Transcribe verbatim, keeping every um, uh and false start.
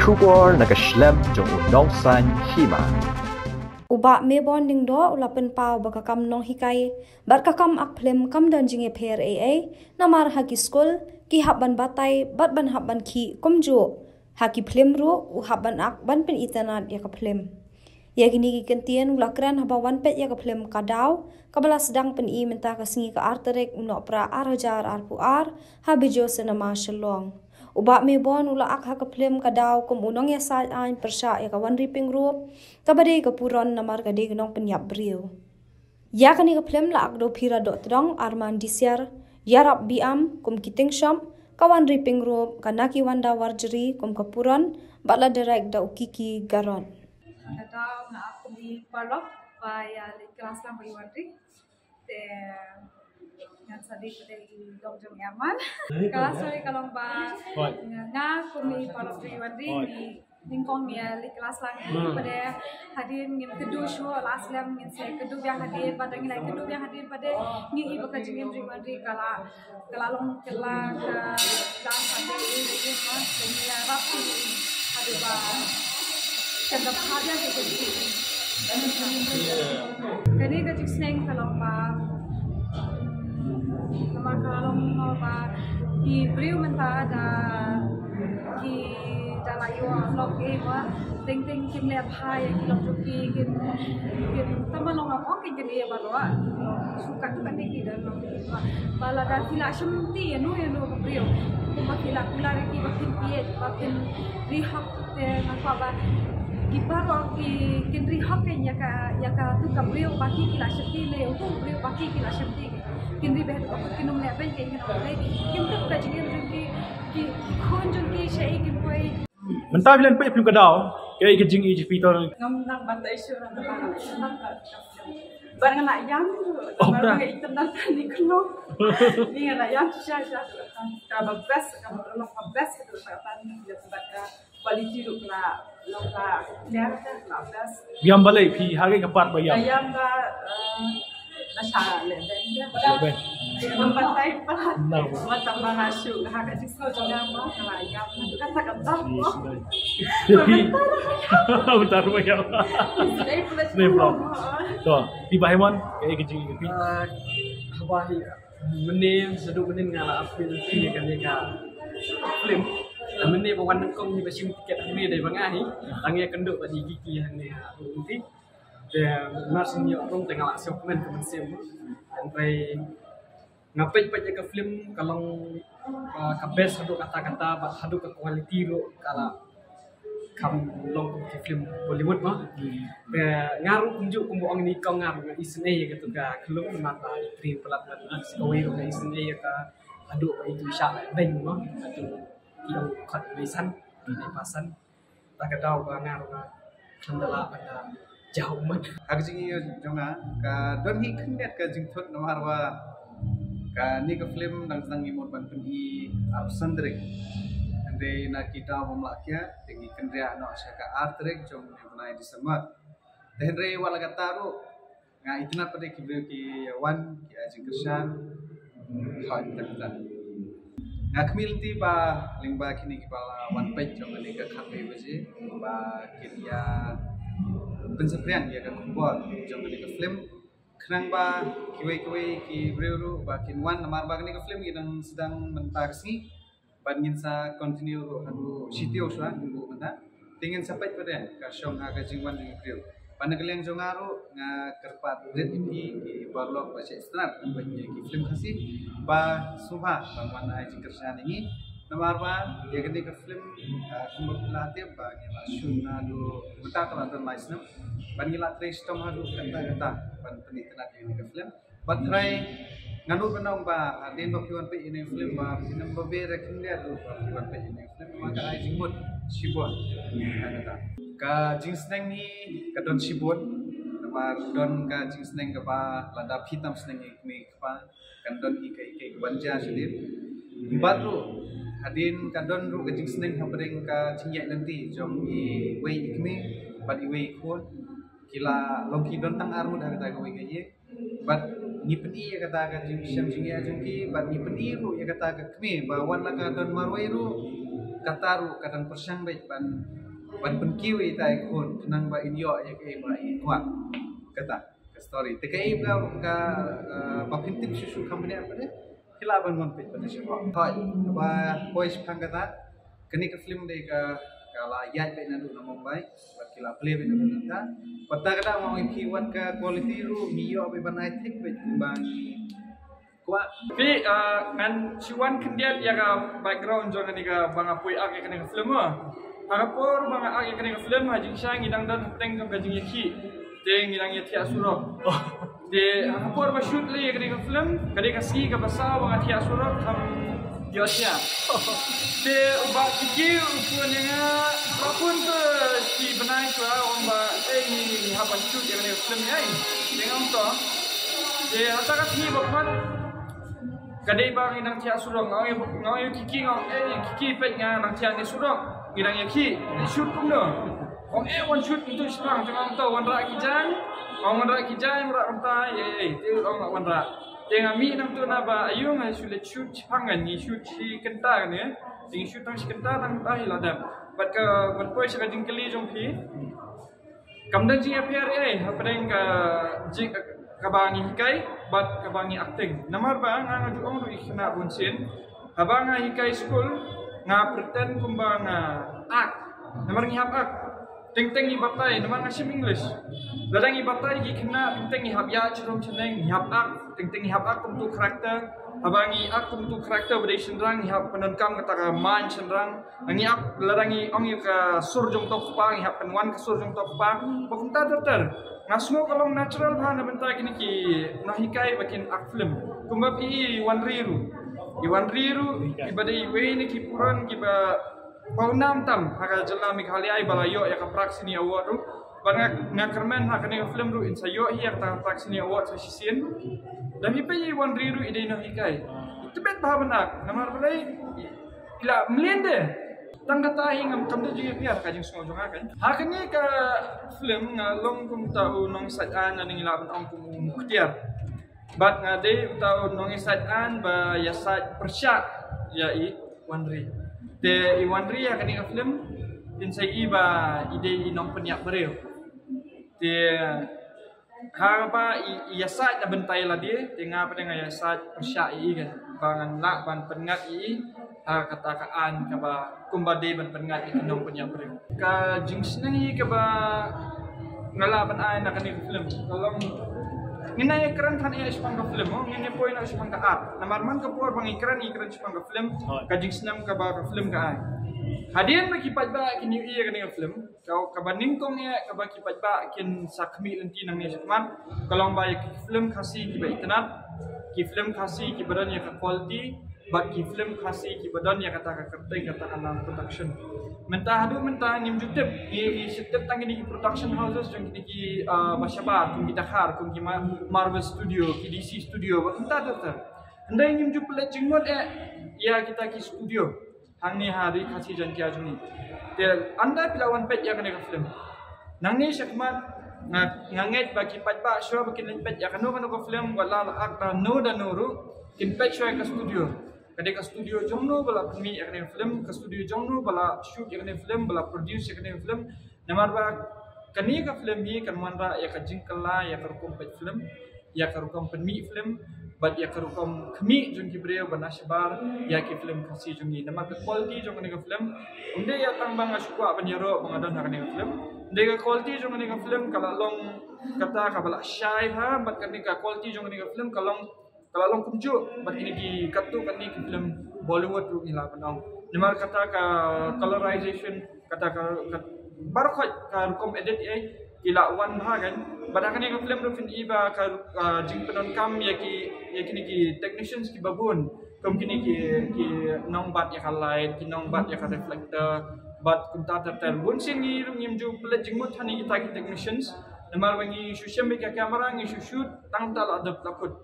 Khubor na ka shlem jong u nongsan hima. U Bah Mebon Lyngdoh u la pynpaw ba ka kam nonghikai bad ka kam ak phlim kam don jingïapher ei ei, namar ha ki skul ki hap ban batai bad ban hap ban khih kumjuh ha ki phlim ruh u hap ban ak ban pynitynnad ïa ka phlim. Ïa kine ki kyntien u la kren haba wan peit ïa ka phlim Ka Daw kaba la sdang pyni mynta ka sngi ka ar tarik u Nohprah ar hajar arphew ar ha Bijou Cinema Shillong. U Bah Mebon u la ak ha ka phlim Ka Daw kum u nongïasaid aiñ pyrshah ïa ka Wanri Pyngrope kaba dei ka puron namar ka dei ka nongpynïap briew. Ïa kane ka phlim la ak da u Phira Dohtdong, Arman Disiar, Ïarap Biam kum ki tyngshop, ka Wanri Pyngrope, ka Nakiwanda Warjri kum ka puron bad la direct da u Kiki Garot. Ka Daw nga ak kum i paralok ba ïa leit klas lang bad i Wanri. Te ngan sa dei pat i dong jong i Arman. Ka last story ka long ba nga kum i paralok jong i Wanri ngi nyngkong ngi ïa leit klas lang. Pat hadien ngim kynduh shuh, la slem ngin sa kynduh biang hadien, pat ngi la kynduh biang hadien, pat ngi i ba ka jingim jong i Wanri ka la ka la long ka la ka la ka de i de ma ka ni la rap i haduh ba kan da bha biang ka jingim. Kane ka jingsneng ka long ba namar ka long ba ki briew mynta da ki da la ïoh lok i ba teng teng kim leh bha ïa ki lok jong ki kim kim tama long ong kim ïa baroh. Shu katto katne ki da long ki ba ba lada ki la shim ti ïa no ïa no ka briew. Kumba ki la kular ïa ki ba kin piet ba kin ri hok te nga kwah ba ki baroh ki kin ri hok ïa ka ïa ka tu ka briew ba ki ki la shim ti ne u tu briew ba ki ki la shim ti. Kin ri beh ba kin um leh beh kin um leh kim tu ka jingim jong ki ki khun jong ki sha i kin poi. Mynta phi len peit phim Ka Daw, kaei ka jingïeit jong phi to? Ngam nang ban da issue nang ban ban nga la ïam. Oh, bar nga internet ni kno. Ni nga la ïam shisha shisha. Ka ba best, ka ba long ka best ka ba tan ya ba ka quality ruh la long la clear ka la best. Ïam balei phi ha ka part ba ïam? Ïam ba, eh, na sha le ben. Le ben. Namar tai pa. Namar tang ba nga shu ha ka jingso jong nga ba nga la ïam. Ka ta ka ta. Te phi. Bentar ba ïam. Ni bro. To, phi ba Hemon, kaei ka jingïeit phi? Ah, haba hi mynne sa duk mynne nga la appeal ïa kane ka film. Mynne ba wan nyngkong hi ba shim tiket hangne dei ba nga hi. Tang ïa kynduh ba di kiki hangne ha. Te mar syn ïoh rung te nga la sngewkmen ka mynsiem. Hynrei nga peit peit ïa ka film ka long, ah, ka best haduh katta katta bad haduh ka quality ruh ka la kham long kum ki film Bollywood mo. Te nga ruh kumjuh kumba ong ni kong nga ruh nga isynei ïa katu ka khlum namar ba i Prem Palat Palat kawei ruh nga isynei ïa ka haduh ba itu shah la beng mo. Katu ki ong khot meisan ki nei pasan. Ta ka daw ba nga ruh nga khlem da lah ban da jaw ummat. Ha ka jingïohi jong nga ka don hi khyndiat ka jingthut namar ba kane ka film dang sdang ngi mut ban pyni arphew san tarik. Hynrei na ki daw bym lah kiar te ngi kynriah noh sha ka ar tarik jong une u bnai December. Te hynrei wat la katta ruh nga itynnad pat de ki briew ki ïa wan ki ai jingkyrshan. Hooid, tang tang. Nga khmih lynti ba lyngba kine kiba la wan peit jong kane ka khatwei baje ba kin ïa pynsaphriang ïa ka khubor jong kane ka film. Khnang ba kiwei kiwei ki briew ruh ba kin wan namar ba kane ka film ki dang sdang mynta ka sngi. Bad ngin sa continue ruh haduh shitaïew shuwa ngin buh mynta. Te ngin sa peit pat de ka shong ha ka jingwan jong ki briew. Bad na ka liang jong nga ruh nga kyrpad rit ïa phi ki paralok ba sngewtynnat ban peit ïa ki film Khasi ba sngewbha ban wan ai jingkyrshan ïa ngi. Namar ba ïa kane ka film, ah, kumba phi la tip ba ngi la shoot naduh mynta ka la don lai snem. Bad ngi la trei shitom haduh katta katta ban pynitynnat ïa kane ka film. Bad hynrei nga nud ban ong ba hadien ba phi wan peit ïa kane ka film ba phin ym babe re khyndiat ruh ba phi wan peit ïa kane ka film namar ka ai jingmut shibun. Ka jingsneng hi ka don shibun namar don ka jingsneng kaba lada phi tam sneng ïa i kmie i kpa kan don hi kaei kaei kaban jia shadien. Bad ruh hadien ka don ruh ka jingsneng hapdeng ka jingïaid lynti jong iwei i kmie bad iwei i khun. Ki la long ki don tang ar ngut ha kata kawei ka ïing. Bad ngi pyni ïa kata ka jingshem jingeh jong ki bad ngi pyni ruh ïa kata ka kmie ba wat la ka don marwei ruh Kata ruh ka dang pyrshang beit ban, ban pynkiew ïa ita i khun khnang ba in ïoh ïa kaei ba i kwah. Kata ka story. Te kaei ba ka, uh, ba phin tip shuh shuh kham bniah pat de, phi lah ban wan peit pat de shuh. Hooid, ba poi shaphang kata, kane ka film de ka, ka la ïaid beit naduh na Mumbai, bad ki la plie beit naduh nangta. Bad ta ka daw ma ong ïa phi wat ka quality ruh ngi ïoh beit ban ai thik beit kumba ngi kwah. Phi, uh, ngan shu wan khyndiat ïa ka background jong kane kaba nga poi act ïa kane ka film mo. Ha ka por ba nga act ïa kane ka film, ha jingshisha ngi dang don hapdeng jong ka jingïakhih. Te ngi dang ïathiah surok. Te ha ka por ba shoot lei ïa kane ka film, ka dei ka sngi kaba saw ba nga thiah surok kham ïohthiah. Te u Bah Kiki u phone ïa nga, ba phone te shi bnai shuwa, u ong ba, "Eh, ngi, ngi, ngi hap ban shoot ïa kane ka film ïa i." Te nga ong to. Te hata ka sngi ba phone, ka dei ba ngi dang thiah surok, nga ong ïa, nga ong ïa Kiki, nga ong, "Eh, Kiki, peit nga dang thiah ne surok, ngi dang ïakhih, shoot kumno?" Ong, "Eh, wan shoot kumtu shipang." Te nga ong to, wanrah ki jaiñ, ong wanrah ki jaiñ, wanrah kumta, ïa, ïa, te ong wanrah. Te nga mih nangtu na ba aiu nga shu leit shoot shipang, ngan ngi shoot shi kynta kane. Te ngi shoot tang shi kynta tang ta hi la dep. Bad ka, bad poi sha ka jingkylli jong phi. Kam don jingïapher ei hapdeng ka jing, kaba ngi hikai bad kaba ngi acting. Namar ba nga, nga ju ong ruh ïa ki khynnah bunsien, haba nga hikai skul, nga pretend kumba nga act. Namar ngi hap act. Teng teng ngi batai, namar nga shim English. Lada ngi batai ki khynnah, teng teng ngi hap ïa chitom chneng, ngi hap act, teng teng ngi hap act kumtu character. Haba ngi act kumtu character ba dei shynrang, ngi hap pyndonkam kata ka mind shynrang. Ngi act, lada ngi ong ïa ka sur jong to kpa, ngi hap pynwan ka sur jong to kpa. Ba kumta ter ter. Nga sngew ka long natural bha na bynta kine ki nonghikai ba kin act film. Kumba phi i Wanri ruh. I Wanri ruh, iba dei iwei na ki puron kiba pawnam tam ha ka jylla Meghalaya, iba la ïoh ïa ka Prag Cine Award ruh. Bad nga, nga kyrmen ha kane ka film ruh in sa ïoh hi ïa kata ka Prag Cine Award sa shisien. Lada phi peit i Wanri ruh i dei nonghikai. I tbit bha ban act, namar balei? I la mlien de. Tang kata hi ngam, kam don jingïapher, ka jingsngew jong nga kan. Ha kane ka film nga long kum uta u nongïasaid aiñ, lane ngi lah ban ong kum u muktiar. Bad nga dei uta u nongïasaid aiñ ba ïasaid pyrshah ïa i Wanri. Te i Wanri ha kane ka film, phin sa i ba i dei i nongpynïap briew. Te haba i, i ïasaid na bynta ïa lade, te nga pat nga ïasaid pyrshah ïa i kan. Ba ngan lah ban pynngat ïa i ha kata ka aiñ kaba kumba dei ban pynngat ïa ki nongpynïap briew. Ka jingsneng hi kaba nga lah ban ai na kane ka film ka long, ngin ïa kren than ïa shaphang ka film, oh, ngin ïa poi na shaphang ka art. Namar man ka por ba ngi kren, ngi kren shaphang ka film, ka jingsneng kaba ka film ka ai. Hadien ba ki paidbah kin ïohi ïa kane ka film, ka, kaba nyngkong eh kaba ki paidbah kin sa khmih lynti nangne shakhmat ka long ba ïa ki film Khasi kiba itynnad, ki film Khasi kiba don ïa ka quality, bad ki film Khasi kiba don ïa kata ka kyrteng, kata ka nam production. Mynta haduh mynta ngim ju tip, ngi, ngi shu tip tang kine ki production houses jong kine ki, ah, ba shabar, kum ki Takhar, kum ki Ma-, Marvel Studio, ki D C Studio, bad mynta ter ter. Hynrei ngim ju pynleit jingmut eh ïa kita ki studio hangne ha Ri Khasi Jaiñtia jong ngi. Te ynda phi la wan peit ïa kane ka film, nangne shakhmat nga, nga ngeit ba ki paidbah shuwa ba kin leit peit ïa kano kano ka film, wat la la act da no da no ruh, kin peit shuwa ïa ka studio. Ka dei ka studio jong no ba la pynmih ïa kane ka film, ka studio jong no ba la shoot ïa kane ka film, ba la produce ïa kane ka film. Namar ba kane ka film hi kan wanrah ïa ka jingkylla ïa ka rukom peit film, ïa ka rukom pynmih film, bad ïa ka rukom khmih jong ki briew ba na shabar ïa ki film Khasi jong ngi. Namar ka quality jong kane ka film, ym dei ïa tang ba nga shu kwah ban ïaroh ba nga don ha kane ka film. Ym dei, ka quality jong kane ka film ka la long kata kaba la shai ha, bad kane ka quality jong kane ka film ka long, ka la long kumjuh bad kine ki, katto katne ki film Bollywood ruh ngi lah ban ong. Namar kata ka colorization, kata ka, ka baroh khoit ka rukom edit eh ki la wan bha kan. Bad ha kane ka film ruh phin i ba ka, ah, jingpyndonkam ïa ki, ïa kine ki technicians kiba bun. Kum kine ki, ki nongbat ïa ka light, ki nongbat ïa ka reflector, bad kumta ter ter. Bunsien ngi ruh ngim ju pynleit jingmut ha kine kita ki technicians. Namar ba ngi shu shim beit ka camera, ngi shu shoot tang ta la dep la kut.